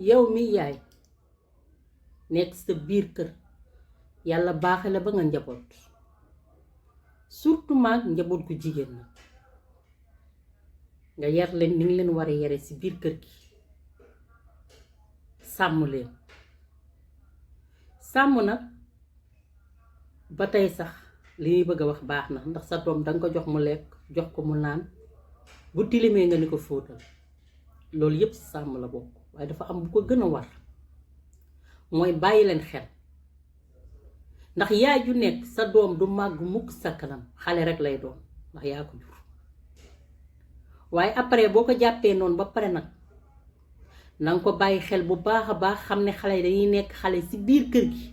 yow mi yaay nekk sa biir kër yàlla baaxe la ba nga njaboot surtout maag njaboot gu jigéen na nga yar leen ni nga leen war a yare ci biir kër gi sàmm leen sàmm nag ba tey sax li ñuy bëgg a wax baax na ndax sa doom danga ko jox mu lekk jox ko mu naan bu tilimee nga ni ko fóotal loolu yépp ci sàmm la bokk waaye dafa am bu ko gën a war mooy bàyyi leen xel ndax yaay ju nekk sa doom du màgg mukk sa kanam xale rek lay doon ndax yaa ko jur waaye après boo ko jàppee noonu ba pare nag nanga ko bàyyi xel bu baax a baax xam ne xale yi dañuy nekk xale ci biir kër gi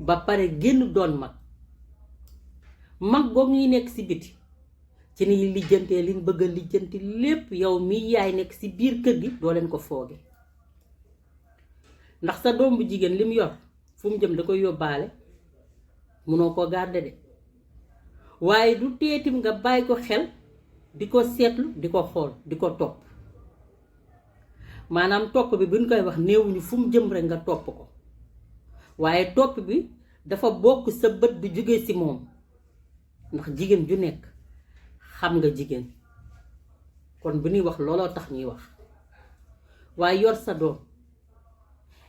ba pare génn doon mag boobu ñuy nekk ci biti ci ni lijjantee liñ bëgg a lijjanti lépp yow mi yaay nekk ci biir kër gi doo leen ko fooge ndax sa doom bu jigéen lim yor fu mu jëm da koy yóbbaale munoo ko garder de waaye du teetim nga bàyyi ko xel di ko seetlu di ko xool di ko topp maanaam topp bi buñ koy wax néewuñu fu mu jëm rek nga topp ko waaye topp bi dafa bokk sa bët bi jóge ci moom ndax jigéen ju nekk xam nga jigéen kon bu ñuy wax looloo tax ñuy wax waaye yor sa doom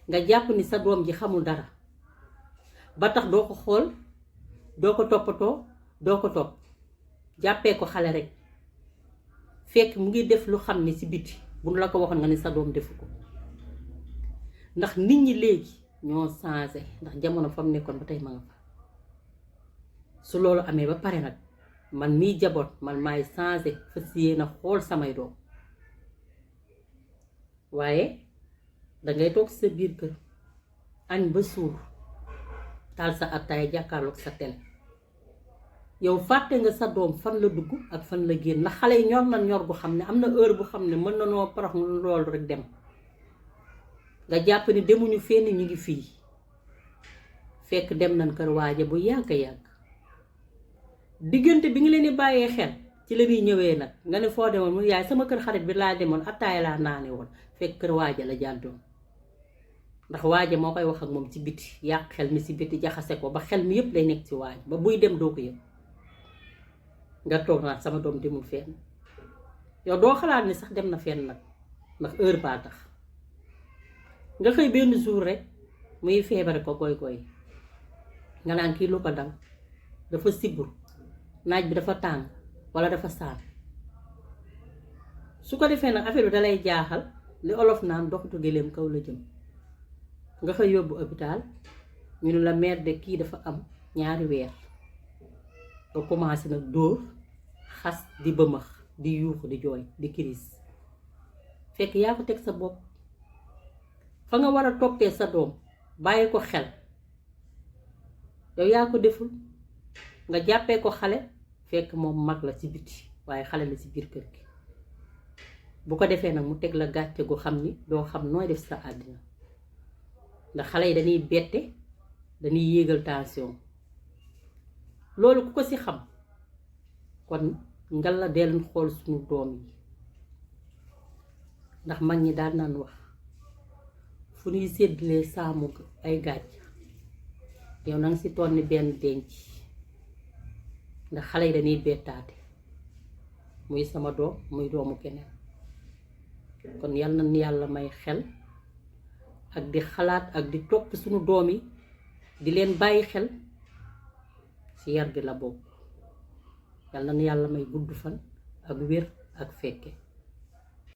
nga jàpp ni sa doom ji xamul dara ba tax doo ko xool doo ko toppatoo doo ko topp jàppee ko xale rek fekk mu ngi def lu xam ne ci biti bu nu la ko waxoon nga ni sa doom defu ko ndax nit ñi léegi ñoo changé ndax jamono fa mu nekkoon ba tey ma nga fa su loolu amee ba pare nag man mii jaboot man maay changé fas yéene xool samay doom waaye dangay toog sa biir kër añ ba suur taal sa attaay jàkkaarloog sa télé yow fàtte nga sa doom fan la dugg ak fan la génn ndax xale yi ñor na ñor bu xam ne am na heure bu xam ne mën na noo parax loolu rek dem nga jàpp ni demuñu fenn ñu ngi fii fekk dem nañ kër waaja bu yàgg diggante bi nga leen di bàyyee xel ci la ñuy ñëwee nag nga ne foo demoon mu yaay sama kër xarit bi laa demoon attaay laa naane woon fekk kër waaja la jàddoon ndax waaja moo koy wax ak moom ci biti yàq xel mi ci biti jaxase ko ba xel mi yépp lay nekk ci waaj ba buy dem doo ko yëg nga toog naa sama doom demul fenn yow doo xalaat ni sax dem na fenn nag ndax heure baa tax nga xëy benn jour rek muy feebare ko goy nga naan kii lu ko dal dafa sibur naaj bi dafa tàng walla dafa saan su ko defee nag affaire bi dalay jaaxal li olof naan doxatu gëléem kaw la jëm nga xëy yóbbu hôpital ñu ne la mère de kii dafa am 2 weer nga commencé nag dóor xas di bëmax di yuuxu di jooy di crise fekk yaa ko teg sa bopp fa nga war a toppee sa doom bàyyi ko xel yow yaa ko deful nga jàppee ko xale fekk moom mag la ci biti waaye xale la ci biir kër gi bu ko defee nag mu teg la gàcce gu xam ni doo xam nooy def sa àddina ndax xale yi dañuy bette dañuy yéegal tension loolu ku ko ci xam kon ngal la dee leen xool suñu doom yi ndax mag ñi daan naan wax fu ñuy séddalee saamu ay gàcc yow nanga ci tonni benn denc ndax xale yi dañuy bettaate muy sama doom muy doomu keneen kon yal na ni yàlla may xel ak di xalaat ak di topp suñu doom yi di leen bàyyi xel ci yar gi la bokk yal na ni yàlla may gudd fan ak wér ak fekke